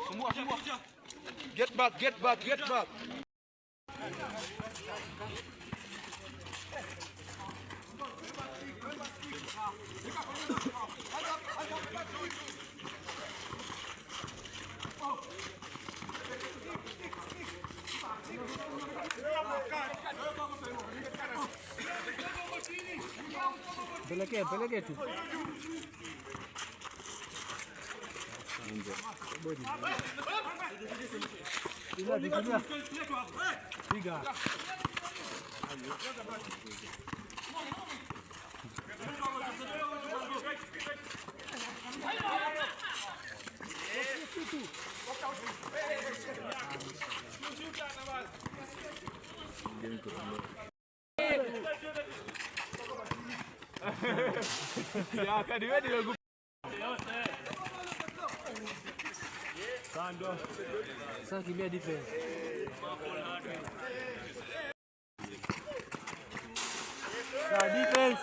Sumbua, sumbua. Get back, get back, get back. Pelekee, pelekee tu. Piga, piga. Piga. Sasa kimbia defense. Sasa defense.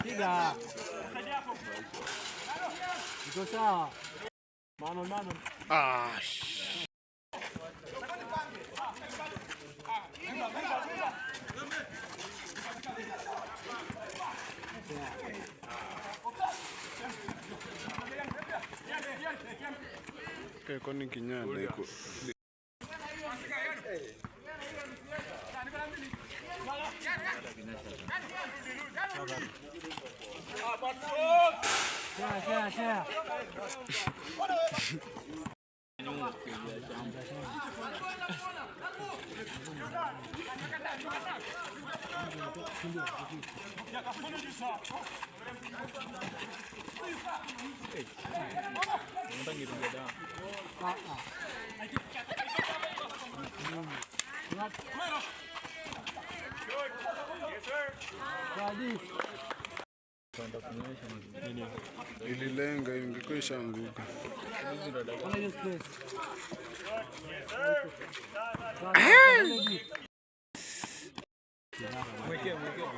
Piga. Iko sawa. Mano mano. Ah, kwani kinyana iko Share, share, share. Ah, ah. Kadi. Ililenga, ingekuwa ishaanguka. Ona hiyo space.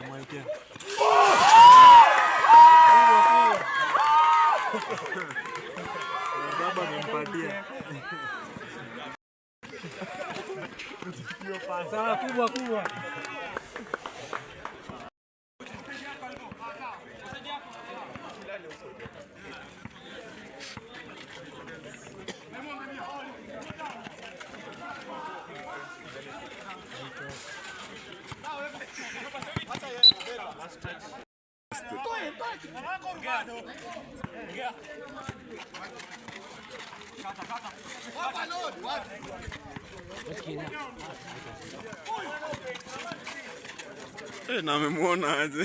Mwekee. Baba amempatia. Sawa, kubwa kubwa. Eh, na amemwona aje?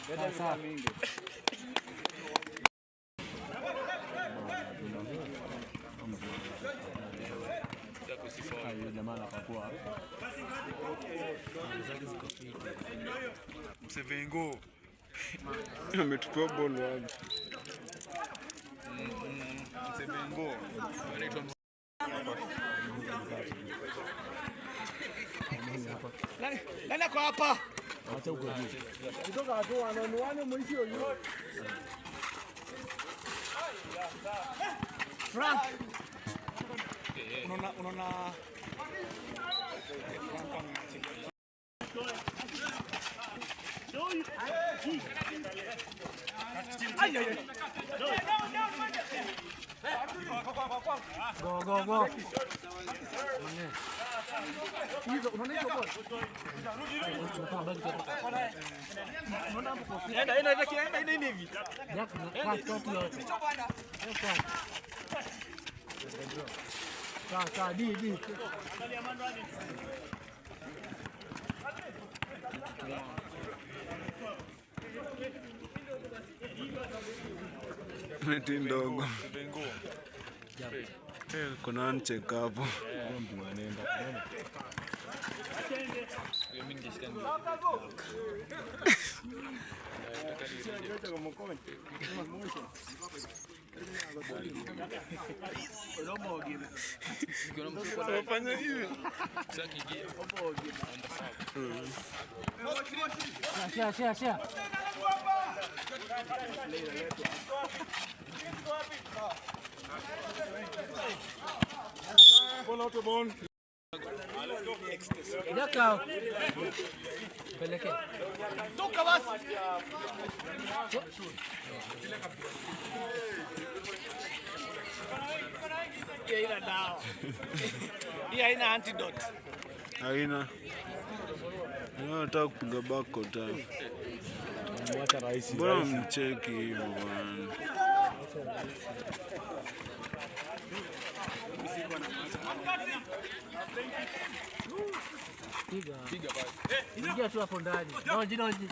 Sawa, sawa. Msevengo. Ametupa ball wapi? Msevengo. Anaitwa Nani ako hapa? Acha huko juu. Frank. Unaona unaona Frank ameachilia. Ay, ay, ay. Go, go, go. Enda, enda, enda, enda, enda hivi. Jack, cut, cut yote. Cut. Sawa, sawa, D, D. Neti ndogo. Kuna handshake hapo. Wafanya hivi. Share, share, share. Jaka. Peleke. Toka basi. Hii haina dawa. Hii haina antidote. Haina. Nataka kupiga back kota. Mwacha rahisi. Mbona mcheki hivyo bwana? Piga. Ingia tu hapo ndani. Noji, noji.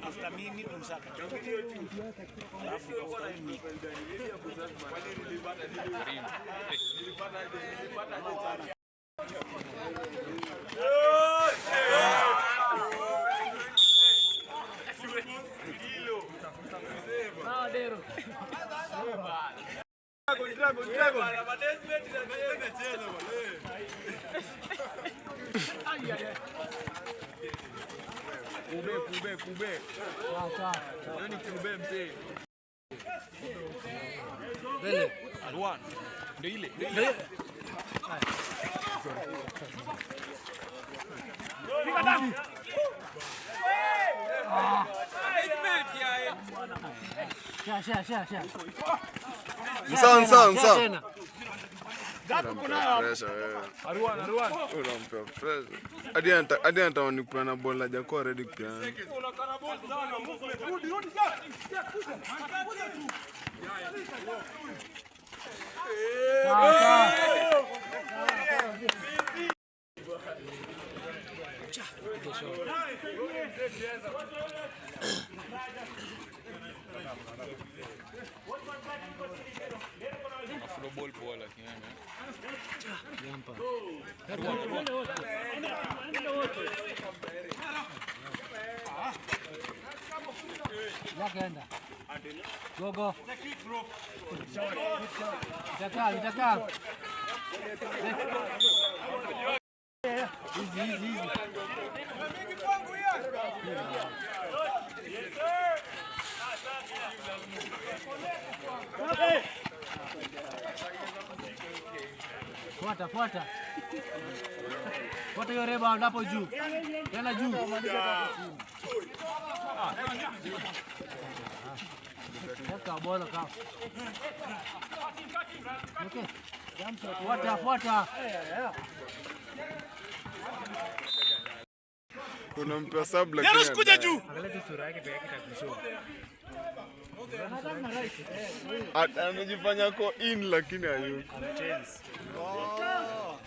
After mimi Msaka. Alafu after mimi. Sawa, Dero. Kube, kube, kube. Sawa, sawa. Hiyo ni kube mzee. Mbele. One. Ndio ile. Ndio ile. Share, share, share, share. Msa, msa, msa. Tena. Unampea pressure wewe. Arwan, Arwan. Unampea pressure. Hadi anatamani kupeana ball hajakuwa ready kupeana. Sawa, sawa. Afro ball poa lakini. Jampa. Yakaenda. Go, go. Itakaa, itakaa. Easy, easy, easy. Fuata, fuata. Fuata hiyo rebound hapo juu. Tena juu. Weka bola kama. Okay. Fuata, fuata. Unampea sub lakini Yaros kuja hadai. juu. Angalia tu sura yake peke yake itakushow. Anajifanya ko in lakini hayuko. Amechase. Unaona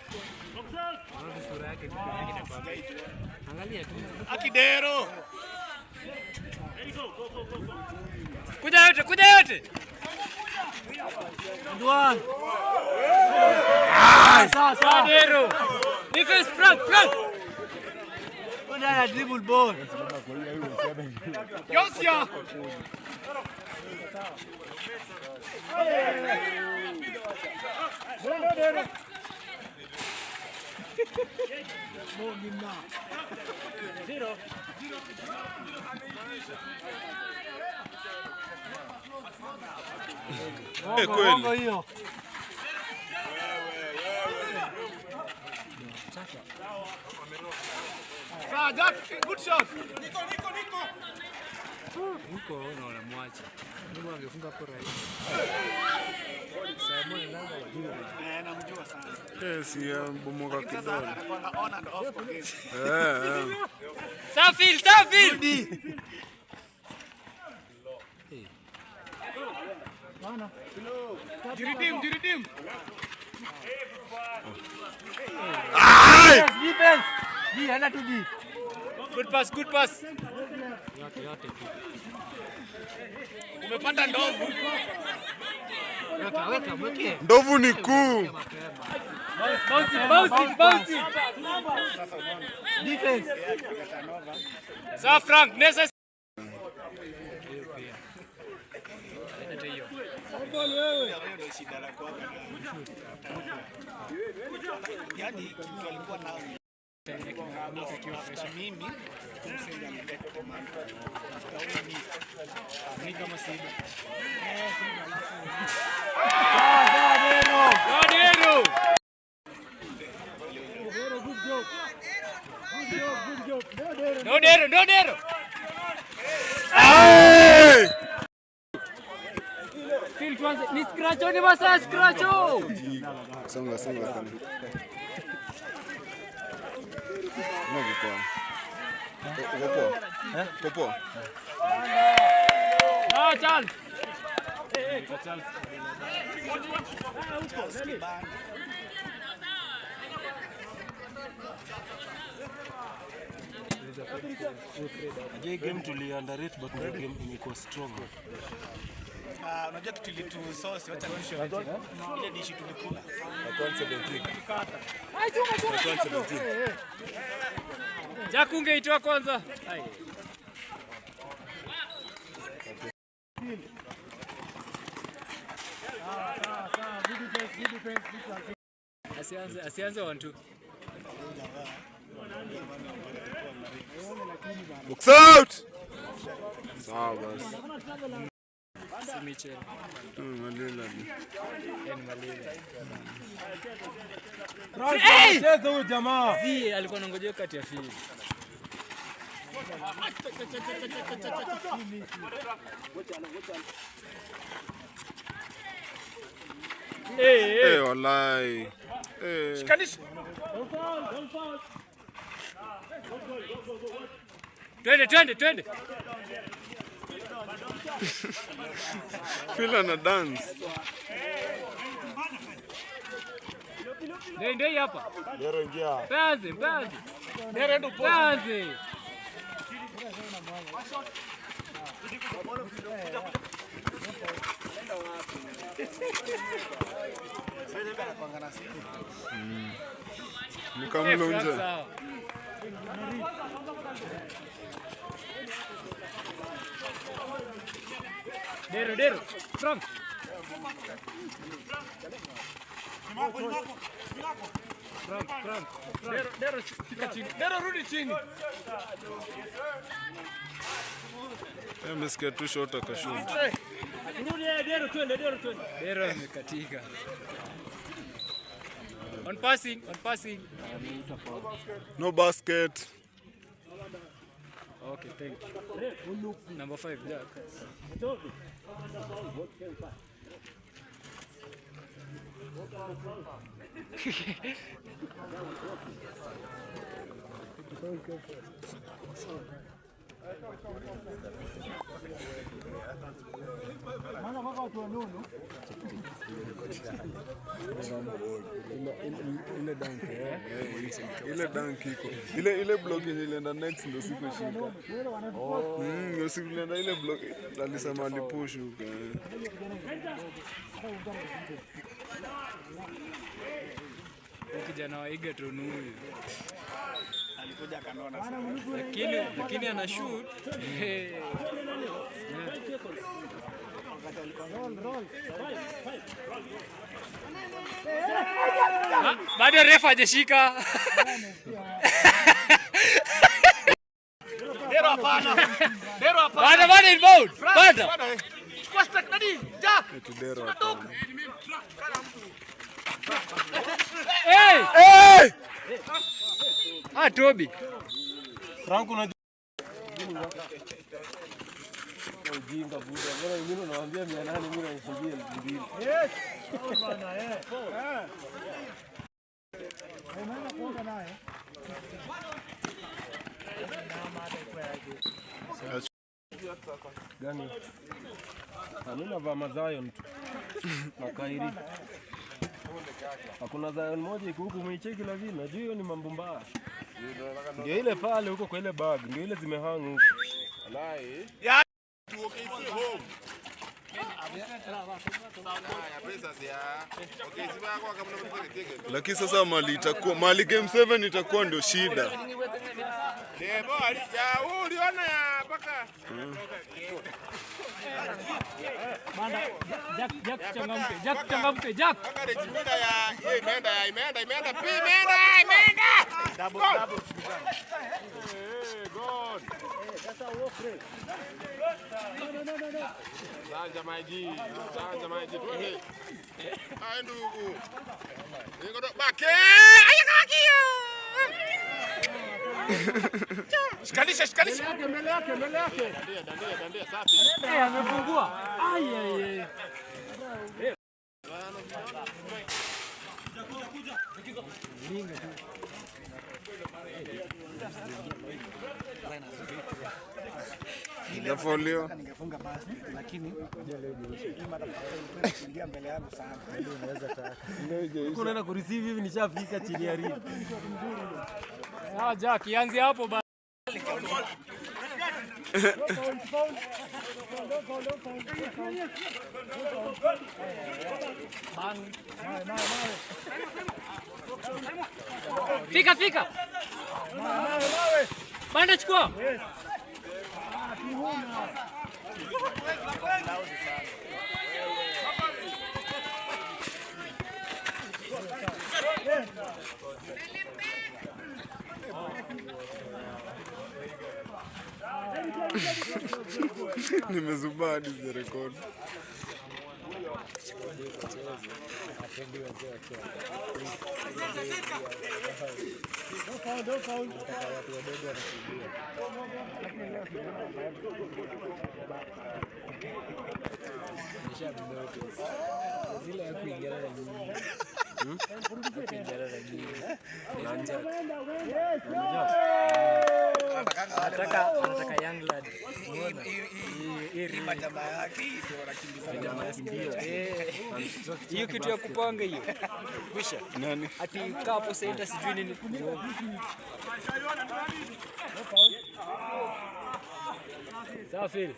tu sura yake peke yake itakwambia. Angalia tu. Akidero. Kuja yote, kuja yote. And one. Sawa, sawa. Dero. Defense Frank, Frank. Kwenda na dribble ball. Yosia. Bongo, kweli. bongo hiyo. Sawa, Jack, good shot. Huko na wanamwacha. Mungu angefunga hapo rahisi. Saa moja ndanga juu. Eh, namjua sana. Eh, si bomoka Sasa kidole. anakuwa on and off kwa game. Eh, eh. Safil, Safil. Jiridim, jiridim. Defense. D, ana tu D. Good pass, good pass. Yote yote tu. Umepanda ndovu. Weka weka mweke. Ndovu ni kuu. Bounce, it, bounce it, bounce it. Defense. Sawa Frank, nesa Hiyo pia. Hata hiyo. Hiyo ndio shida la kwako. Yaani kitu alikuwa nao after mimi kumsaidia alileta man. After huyu mimi. Ni kama Simba. Dero. No Dero, no Dero. Hey! Phil tuanze. Ni scratcho, ni masaa scratcho. Songa, songa tena. Uko poa. Uko poa? Uko poa? Ah, Charles. Unajua hii game tuli underrate but ndio game imekuwa strong. Ah, unajua kitu ilitusauce, wacha nisho. Ile dishi tulikula. Jack ungeitoa kwanza. Asianze, asianze 1-2. Box out! Sawa basi. Si Michel. Malila. Yeye ni Malila. Cheza huyu jamaa. Zi alikuwa anangojea kati ya field. Eh, eh. Eh, wallahi. Eh. Shikanisha. Twende, twende, twende. Phil ana dance. Ndio, ndio hapa. Dero ingia. Paze, paze. Dero ndo post. Paze. Ni Eh, kama Frank mlonje. sawa. Dero, Dero. Frank. Frank, Frank. Dero, Dero fika chini. Dero rudi chini. Eh, amesikia tu shot akashoot. Dero amekatika. On passing, on passing. No basket. Okay, thank you. Number 5, Jack. Ile dunk iko. Ile ile block yenye ilienda next ndio sikushika. Ndio siku ilienda ile block alisema alipush huko. Eh. Huyu kijana wa Egerton huyu. Alikuja akanona sana. Lakini ana shoot. Hey. Bado refa hajashika. Dero hapana. Dero hapana. Bado bado inbound. Bado. Bado, eh. Chukua stack nani? Jack. Eti Dero hapana. Hey! Hey! Ah, Toby. Frank unajua ujinga buda. Mbona wengine unawaambia 800 mimi nakwambia 2000. Yes. Bana eh. Umeenda kuoga naye. Gani? Mimi navaa maZion tu. Na Kairi. Hakuna Zion moja iko huku umeicheki lakini najua hiyo ni mambo mbaya. Ndio ile pale huko kwa ile bag, ndio ile zimehang huko. Ya. Lakini sasa mali itakuwa mali game 7 itakuwa ndio shida. Jack, Jack changamke, Jack changamke, Jack. Shikanisha, shikanisha. Eh, amefungua. Ai ai ai. Inafoliwa. Ningefunga basi lakini ingia mbele yangu sana. Huko unaenda kureceive hivi nishafika chini ya rim. Ah, Jack, ianze hapo ba. Fika fika. Banda chukua. Nimezubaa hadi sijarekodi. Zile ya kuingiana na nyinyi. Kuingiana na nyinyi. Anataka young lad. Umeona? Hii Majamaa yake ndio wanakimbizana. Hiyo kitu ya kupanga hiyo. Kwisha. Nani? Ati kaa hapo center sijui nini. Safi.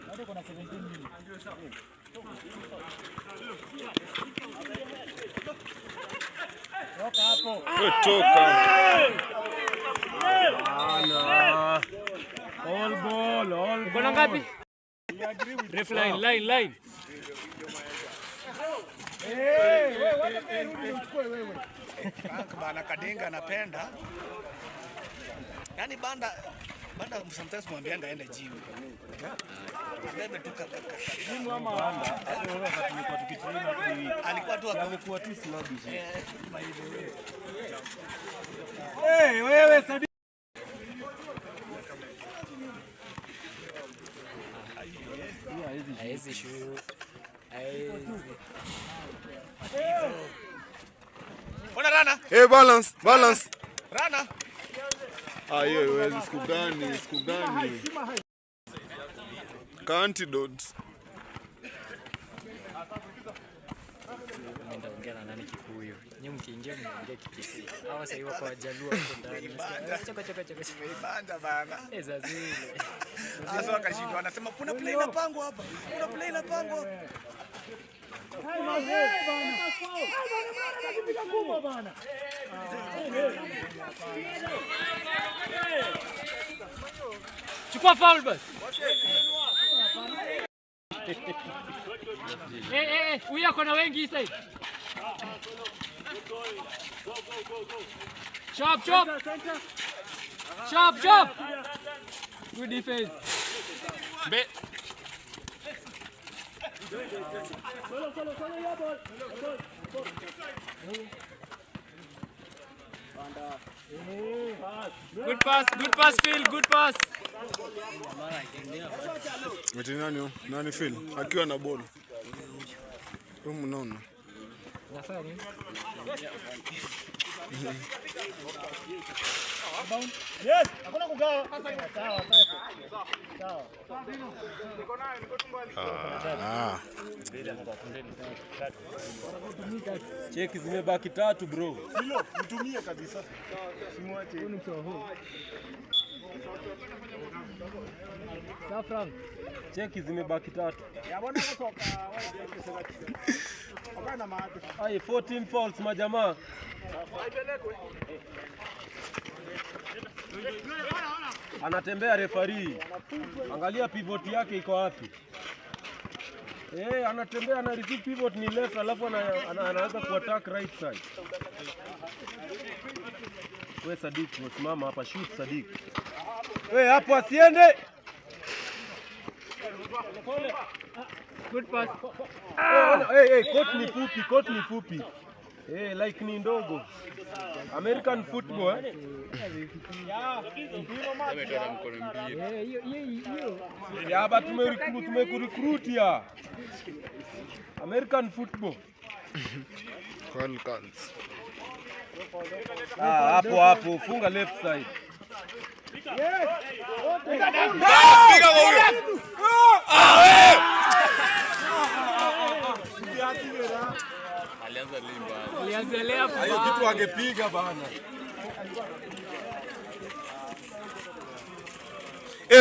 Bado kuna 17 minutes. Toka hapo. We toka. All ball, all Uko na ngapi? Ref line, line, line. Eh, wewe wacha mimi rudi uchukue wewe. Frank bana Kadenga anapenda. Yaani banda banda sometimes mwambianga aende gym. Bebe tu alikuwa tu Amekuwa tu sluggish. Eh, wewe Sadi. Haezi shoot. Haezi. Ona rana, Hey, balance, balance. rana. Ah, hiyo iwezi siku gani, siku gani? Ka antidote. Nitaongea na nani Kikuyu? Nyinyi mkiingia mnaongea Kikisii. Hawa sasa wako Wajaluo hapo ndani. Nasikia, Chaka chaka chaka. Banda bana. Eh, za zile. Sasa wakashindwa wanasema kuna play inapangwa hapa. Kuna play inapangwa hapa. Bana. Chukua foul basi. Eh, eh, eh, huyu ako na wengi hii side. Chop, chop. Chop, chop. Good defense. Good pass, Phil, good pass. Eti nani huyo? Nani Phil? Akiwa na ball. Huyu mnono. Nafanya nini? Yes, hakuna kugawa. Sawa, sawa. Ah. Cheki zimebaki tatu bro. Hilo mtumie kabisa. Simwache. Sawa Frank. Cheki zimebaki tatu. Ai, 14 fouls majamaa. Anatembea refarii. Angalia pivot yake iko wapi. Anatembea ana receive pivot ni left alafu anaanza kuattack right side. We Sadik, umesimama hapa, shoot Sadik. We hapo asiende. Good pass. Hey, hey, court ni fupi, court ni fupi. Hey, like ni ndogo. American football eh? Hiyo hiyo hiyo. Ya but tumekurecruit ya. American football. Falcons. Ah, hapo hapo funga left side. Piga kwa huyo. Ah, we! Alianzelea hapo. Hiyo kitu angepiga bana.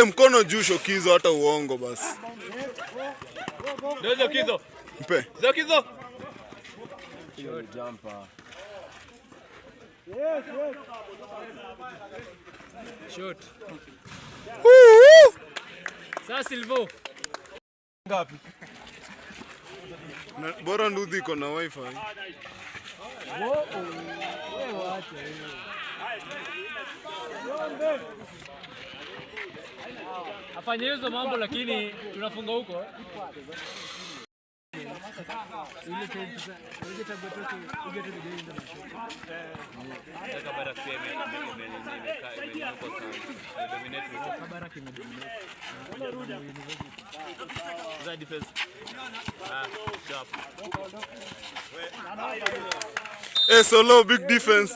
Mkono juu Shokizo hata uongo basi. Ndio Zokizo. Mpe. Zokizo. Hiyo ni jumper. Shot. Sasa Silvo. Ngapi? Na, bora nduthi iko na wifi. Wewe wacha wewe. Afanye hizo mambo lakini tunafunga huko. Ile time sasa, ile time toke, ile time ndio ndio. Kabarak imedominate. Solo big defense.